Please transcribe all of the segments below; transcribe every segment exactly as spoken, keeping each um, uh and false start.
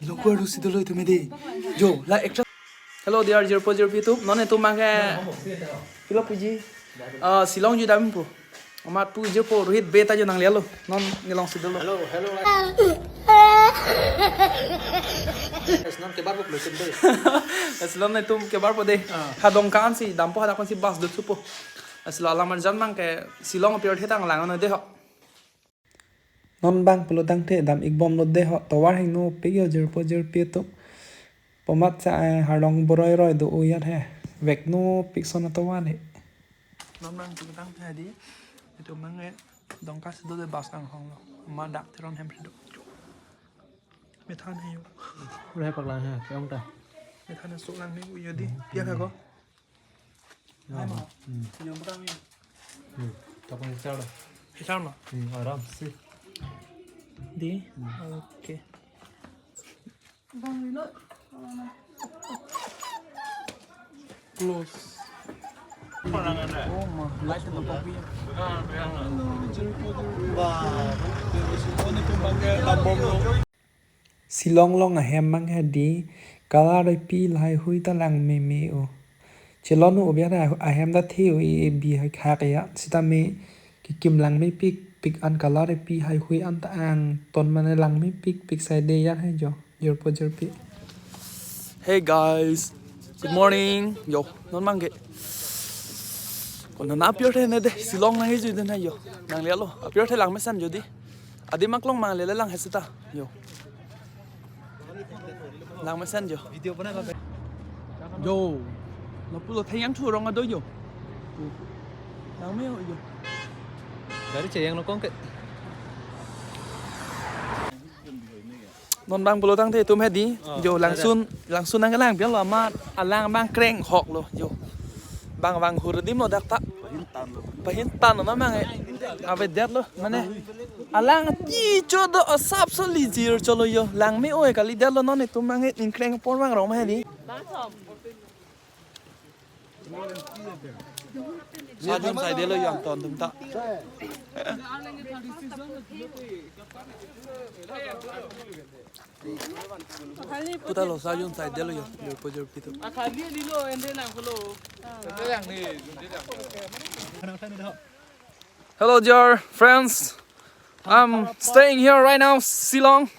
Logo aru si dolo itum dei. Jo, la extra. Hello dear jirpo jirpi atum. Non itum abang ke pilo puji. Ah, Shillong jui dampo. Amat pu jirpo Rohit Bey ta jo nanglelo. Non nilong si dolo. Hello, hello. Yes, non kebarpo pulo itum dei. Yes, non itum kebarpo dei. Ah. Ha Dongka ansi dampo, hadak ansi bus duthupo. Yes, lo alam arjan abang ke Shillong apirthe tang langnon dei ho. Non abang pulotangte dam-ik bomlo dei ho, tovar hengnopik jo jirpo jirpi atum. Pu amat sa, eh, harlong boroi roi do uyan he. Veknopik son atovar he. Non abang pulotangte dei. Itum abang ke Dongka si do dei, bus anghonglo. Ma dak Teron hem si do. Methan he jo. Udah paklang ha, ke-ong ta. Methan sok lang he jo dei. Hmm. Piak ha ko. Hai ma. Hmm. Jom kami. Hmm. Tapang hichar. Hichar ma? Hmm, aram se. Dei? Hmm. Okay. Close. Oh ma, light na kopi. Shillong along ahem abang ke dei, color epi lahai hui ta langmeme o. Chelon o biar ahem ta the o, e bi hai khak ya. Sitame kekim langmepikpik an, color epi hai hui an ta angton mane langmepikpik sai dei ya hai jo, jirpo jirpi. Hey guys, good morning. Jo, non abang ke. Konat apirthe ne dei, Shillong nangkejui dei na jo. Nanglelo, apirthe langmesen jo dei. Adim aklong manglelo lang he seta. Jo. Langmesen jo. Video bana ba. Jo. Lapulo thayang thu rong ado jo. Langme jo. Gari cheyang lo kong ke. Non abang pulotangte itum he dei. Oh, jo, langsun, langsun nangkelang pian lo amat. Alang abang kreng hok lo jo. Bang bang hur adim lo dak ta. Pahin tan lo. Pahin tan lo namang e. Ave det lo. Mane. Alang ti cho do asap so lijir cholo jo. Langme oi kali det lo non itum abang e, ingkreng apor abang rong he dei. Sajun sai delo jo angton atum ta. Puta lo sajun sai delo jo, jirpo jirpi atum. Hello, dear friends. I'm staying here right now, Shillong.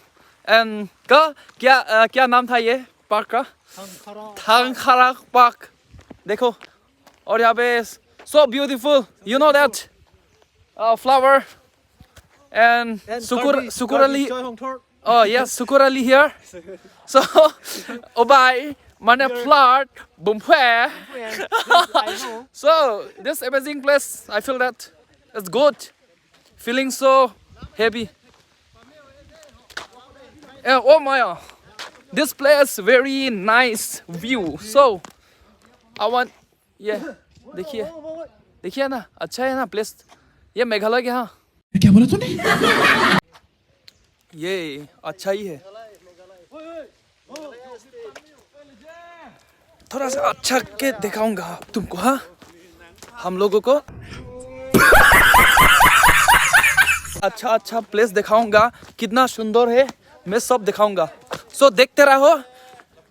And ka kya, uh, kya naam tha ye park ka? Thangkhara. Thangkhara Park. Dekho. Aur yahan pe so beautiful. You know that, uh, flower and, and Sukur-, Karbi, Sukur Karbi Ali. Joy Hongthor. Oh yes, Sukur Ali here. So, oh bye. Mane flood, bumphwe. Yes, I know. So, this amazing place, I feel that it's good. Feeling so happy. Eh, oh my, uh, this place very nice view. So, I want, yeah, देखिए, देखिए ना, अच्छा है ना place. ये मेघालय के, हाँ। क्या बोला तूने? ये अच्छा ही है। थोड़ा सा अच्छा के दिखाऊंगा तुमको, हाँ, हम लोगों को। अच्छा अच्छा प्लेस दिखाऊंगा, कितना सुंदर है, मैं सब दिखाऊंगा। सो देखते रहो,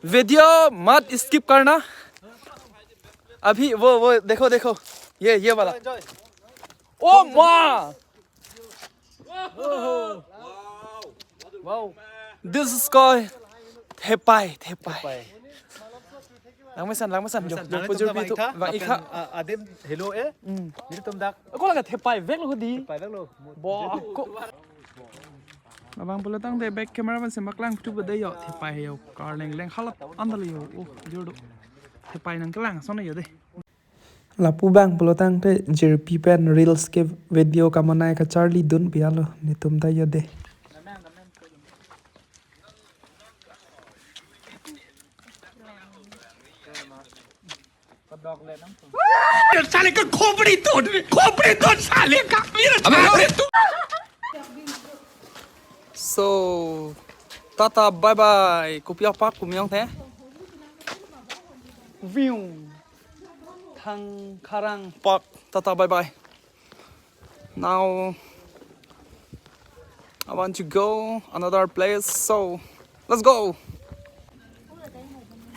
वीडियो मत स्किप करना। अभी वो, वो देखो, देखो, ये, ये वाला। ओ माँ। Wow. This is called thepai, thepai. Langmesan, langmesan, jo, jo, pujur pi tu, bang ikha. Adim hello eh. Hmm. Nelitum dak. Ako lang thepai vek lo hudi. Thepai vek lo. Bo, ako. Abang pulotangte back camera man semak lang tu bade jo, thepai jo, car leng leng halat andal jo. Oh, jor do. Thepai nangkelang sona jo dei. Lapu abang pulotangte jirpi pen reels ke video kamonai kacharlidun pi alo, netum ta jo dei. साले का खोपड़ी तोड़, खोपड़ी तोड़ साले का, मेरा साले तू। So, tata bye bye. Kopi apak kumyong the. View. Thangkharang Park. Tata bye bye. Now I want to go another place. So Let's go.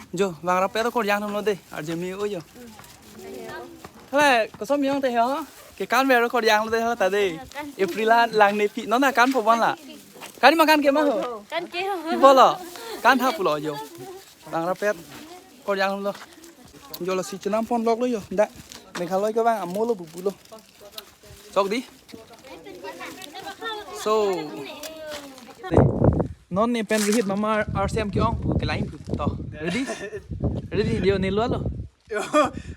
Jo, bang rapet record yang lo de, R J mi o jo. Hala, kosom yang te ho? Ke kan me record yang lo de ho ta de. April a lang ne pi, non a kan po ban la. Kan ma kan ke ma ho? Kan ke ho. Pi bolo? Kan ha pulo jo. Bang rapet record yang lo. Jo lasi chenam pon lok lo jo. Da. Meghalaya ke bang amo lo bubu lo. Sok di. So. Non ne pen rihit mama R C M ke-ong pu kelang pu. To. Ready? Ready, jo ne lo lo. Yo,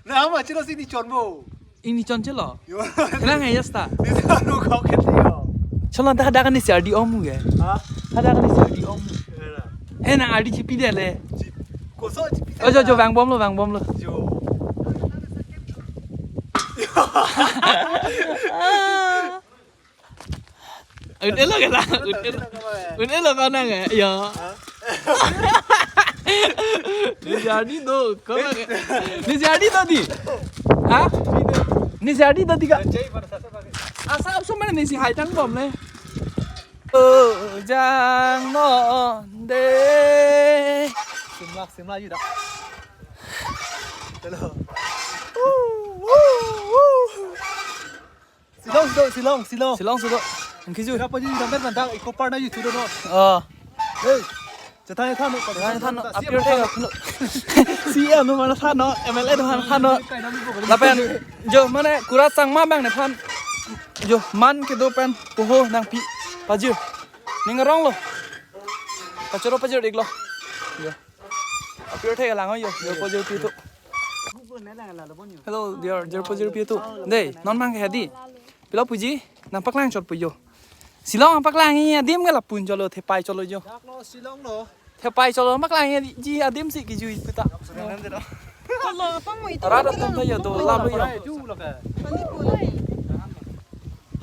na ma chilo si ni chon mo. Ingni chon chelo. Yo. Kelang ya sta. Ni sa no kau ke yo. Chelo dah dah kan ni si R D om mu ya. Ha? Dah dah kan ni si R D om mu. Yo na. He na R D chipi de le. Chi-, koso chipi. Oh, jo, jo, bang bom lo, bang bom lo. Jo. Un elo ke ta? Un elo. Un elo kau nang eh? Ya. Ni jadi do, kau nang eh? Ni jadi do di? Ha? Ni jadi do di ka? Asa apso mana ni si hai tang bom le? Oh, jang non de. Simla, simla ji da. Hello. Silong, Silong, Silong, Silong. Silong sudo. Angki ju. Kira pa ji gambar mantang Eco Park na YouTube do no. Oh. Hey. Jatang than no. Jatang than no. Appear thek no. C M no mana than no. M L A no mana than no. Lapen jo mane kurat sang ma bang nephan. Jo man kedo pen poho nangpi. Paju. Ning arong lo. Kachoro paju dik lo. Jo. Appear thek lang jo. Jo paju pi tu. Hello, dear, dear po dear pi tu. Dei, non mang ke hadi. Pilo puji, nangpaklang chot pu jo. Silong nangpaklang ni adim ke lapu-an cholo thepai cholo jo. Dak lo Silong lo. Thepai cholo paklang ni ji adim si kijui puta. Kalau apa mau itu? Rada tum thayo do la lo jo. Itu lo ke.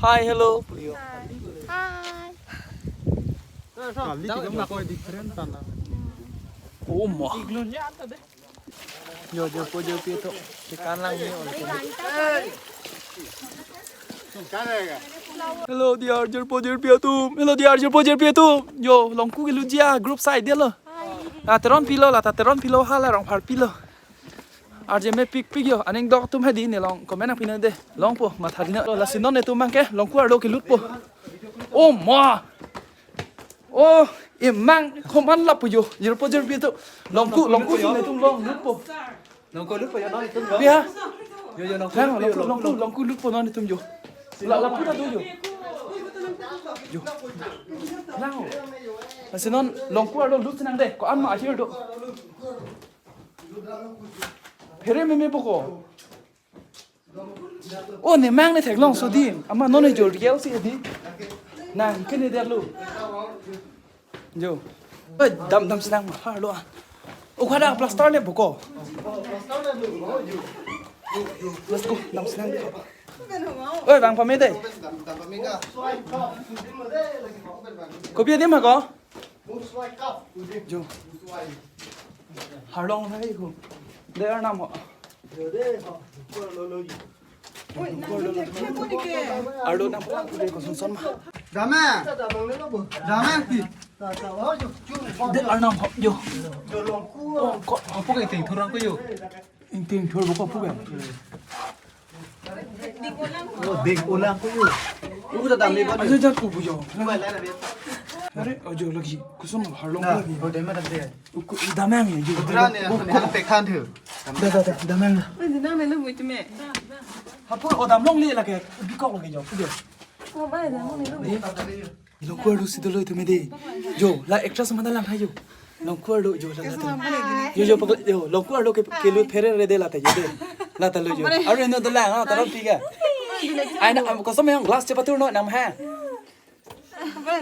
Hi, hello. Hi. Kali tiga makoi different tanah. Oh ma. Jo, jo po jo pi tu. Kekan lang ni. Hello, dear, jo po jo pi atum. Hello, dear, jo po jo pi atum. Jo, Longku kelut ji a group side de lo. La Teron pilo, la ta Teron pilo, hala Rongphar pilo. R J mepik pik jo, aning dok atum hadi ne long comment nangpi nang de. Long po, matha di na. Lasi non netum mang ke, Longku arlo kelut po. Oh ma. Oh, emang koman lapu jo. Jirpo jirpi tu. Longku, Longku si netum longlut po. Longku lut po jo non netum. Pi ha? Jo, jo, Longku. Hang, Longku, Longku, Longku lut po non netum jo. La, lapu ta do jo. Jo. Lang. Lasi non Longku arlo lut nang de. Ko-an ma ahir do. Phere meme po ko. Oh, ne mang ne theklong so di. Ama non ne jo real si di. Nang kene der lo. Jo. Eh, dam dam sinang ma har lo. Oh, kada plaster le boko. Let's go. Dam sinang. Oi, bang pame de. Kopi adim ha ko? Jo. Harlong hai ko. There nam ho. Arlo nam plang ko son son ma. Dame. Dame ti. De arnam ho jo. Oh, ko apo ke ting thurang ko jo. Ting thur boko apo ke. Oh, ding ulang ko jo. Udah dame ba. Ajo jat ko bujo. Are, ojo lagi. Kusum harlong lagi. Oh, dame dame. Uku damang ya, ju. Udra ne, ne, ne, pekhan thu. Da, da, da, damang. Oi, dinang ne lu bui tume. Hapur odam long le lake, bikok lake jo, pujo. Oh, ba, damang ne lu bui. Longku arlo si dolo tume de. Jo, la actress mana lang hai jo. Longku arlo jo la. Jo, jo, pakle, jo, Longku arlo ke, kelut phere re de la ta jo de. La ta lo jo. Aru eno de la, ha, ta pi ka. Ai na, am, kosom yang glass chepatur no, nam ha.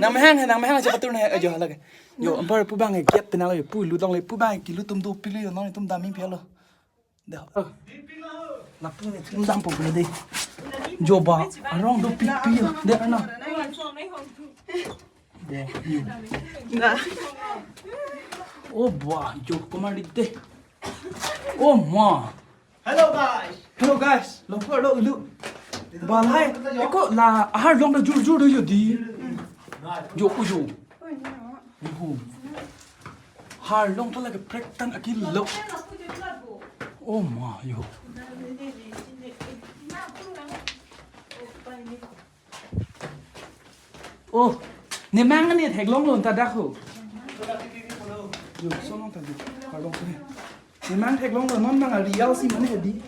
Nang mehang, nang mehang chepatur na, eh, jo, lake. Jo, ampar pu bang, eh, kiat penang lo, pu lu dong le, pu bang, kilu tum do, pilu yo, non tum dam pi lo. Dah. Lapu ne tum dam po de. Jo ba, arong do pi pi yo, de ana. De, yo. Nah. Oh ba, jo, koman dik de. Oh ma. Hello guys. Hello guys. Longku arlo ilu. Balai. Eko la ahar long da jur jur do yo di. Jo, ujo. Ujo. Arlong ta lake prektan akilo. Oh ma yo. Oh, nemang ne theklonglo ta dak ho. Yo, sonong ta di. Arlong ta. Nemang theklonglo, non nang real si mane hedi.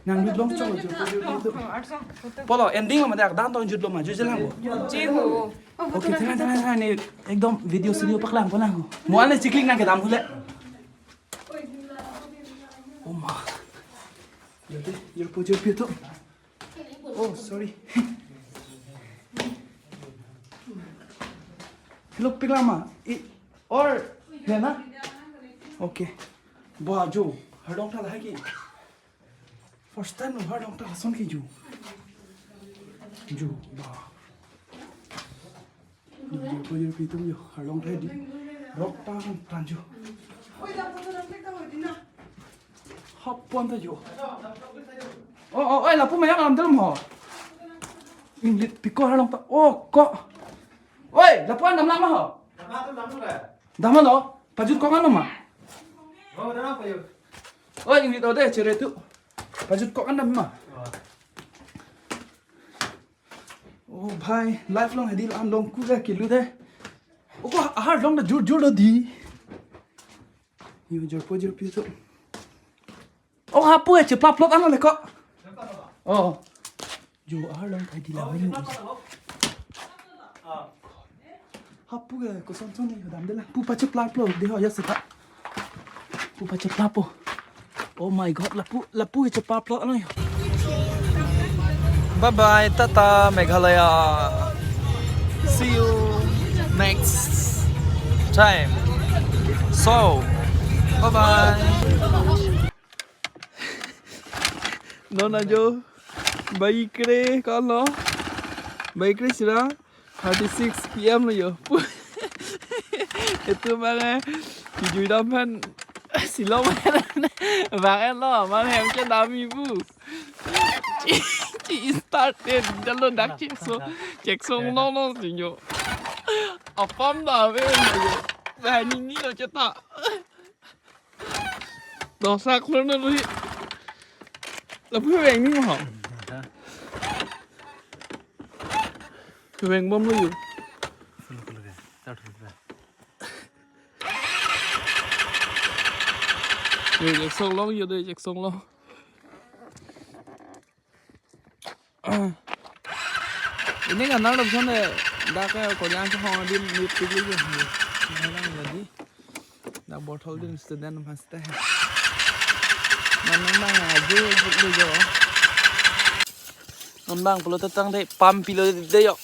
Nang lut long cholo jo. Polo ending lo ma dak dan tong jutlo ma, jutje lang bo. Ji ho. Okay, thank you, thank you, thank you. Ekdom video studio paklang ko lang ho. Mo ale chikling nang kedam hule. Oh ma. Yo te, yo po jo pi to. Oh, sorry. Hello, piklama. I, or, ya na? Okay. Ba jo, arlong ta lahai ke. First time lo arlong ta lason ke jo. Jo, ba. Yo, yo, yo, pi tum yo, arlong ta di. Rok ta kan tan jo. Hap pon ta jo. Oh, oh, oi, lapu mayam alam dalam ho. Inglit piko arlong ta. Oh, ko. Oi, lapu an dam lama ho. Dam lo. Pajut kok an ma. Oi, inglit ode chere tu. Pajut kok an dam ma. Oh bhai, life long hedi an long ku ga kilu de. Oko arlong ta jur jur lo di. Yo, jor po jor pi to. Oh, hapu e cheplap plot ano leko. Oh. Jo, arlong kai di la menu. Hapu e koson son ni dam de la. Pu pacheplap plot de ho ya seta. Pu pacheplap po. Oh my God, lapu, lapu e cheplap plot ano yo. Bye bye, tata Meghalaya. See you next time. So, bye bye. Non ajo, baikre kalo. Baikre sira. Thirty six P M lo yo. Pu-, itu bang eh, kijui dam pen silom bang eh lo, man hem ke dami bu. Ci, ci start eh, jalo dak cek so, cek so no no sinyo. Apam da be yo. Bah ni ni lo ceta. Dosa khulon lo hi. Lapu veng ni mo. Veng bom lo yo. Yo, jek song long yo de, jek song long. Ini kan nang dam son de, dak ke ko jang ke hong din mit ke di ke. Nang lang jadi. Dak botol din student mas teh. Nang nang nang aja gitu jo. Nang nang pulo tetang de pam pilo de yo.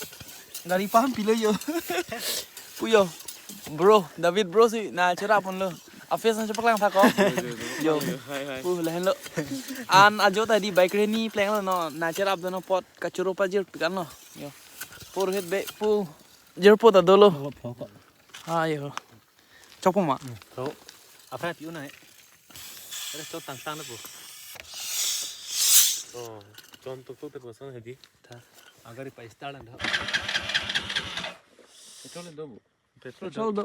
Gari pam pilo yo. Puyo. Bro, David bro si na cherap pon lo. A face na chepak lang thak ko. Yo. Hai, hai. Pu lahen lo. An ajo ta di bike reni pleng lo no. Na cherap do no pot kachoro pajir pikan lo. Yo. Pur het be pu. Jir po ta dolo. Ayo. Chok po ma. To. Apa pi una eh. Ada chok tang tang na po. Oh, chon tuk tuk te po san hedi. Tha. Agar pa start lang tha. Petrol do bu. Petrol do. Petrol do.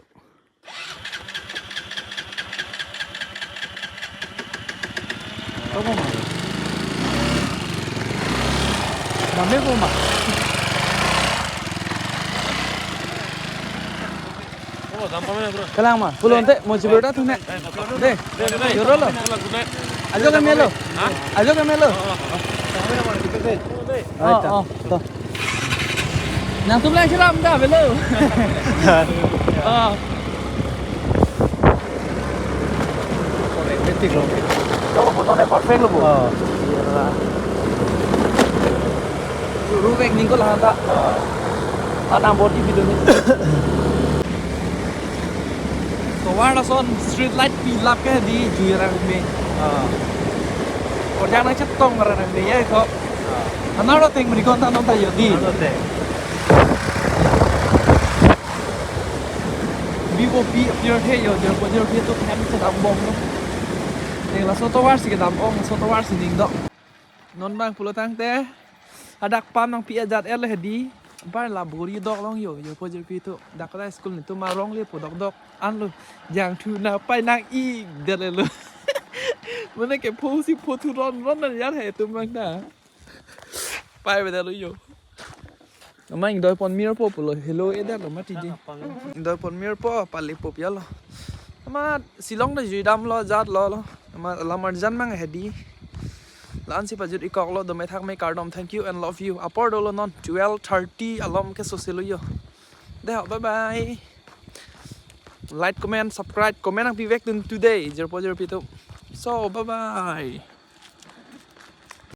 Toko ma. Mame ko ma. Oh, dam pame bro. Kalang ma. Pulon te mo jibrota thune. De. Joro lo. Ajo ke melo. Ha? Ajo ke melo. Oh, oh. Oh, oh. To. Nangtum lang cheram ta avelo. Oh. Perfect lo. Oh. Ru vek ningko lahan ta. Anang body video ni. Tovar lason street light pilap ke di jui rang me. Ah. Kodang nang chetong rang me ya ko. Ah. Anaro teng merikon ta non ta yo di. Anaro teng. Vivo P appear the yo, jor po jor po to hem kedam bom lo. Teng laso tovar si kedam ong, laso tovar si ning do. Non bang pulo tangte. Hadak pam nangpi ajat er le hedi. Bar la bori dok long yo, jirpo jirpi atum. Dak ta school netum arong le po dokdok. Anlo, jangthu na pai nang-ik det le lo. Mane kepho si pho thu ron ron na yar hai atum bang ta. Pai be det lo yo. Ama ingdoi pon mir po pulo, hello e det lo mati di. Ingdoi pon mir po, pali po pialo. Ama Shillong ta jui damlo, jat lo lo. Ama lamar jan mang hedi. La-an si pajut-ik kok lo, dome thak me kardom, thank you and love you. Apor dolo non, twelve thirty alom ke sose lo yo. Dei ho, bye bye. Like, comment, subscribe, comment nangpi vek dun today, jirpo jirpi atum. So, bye bye.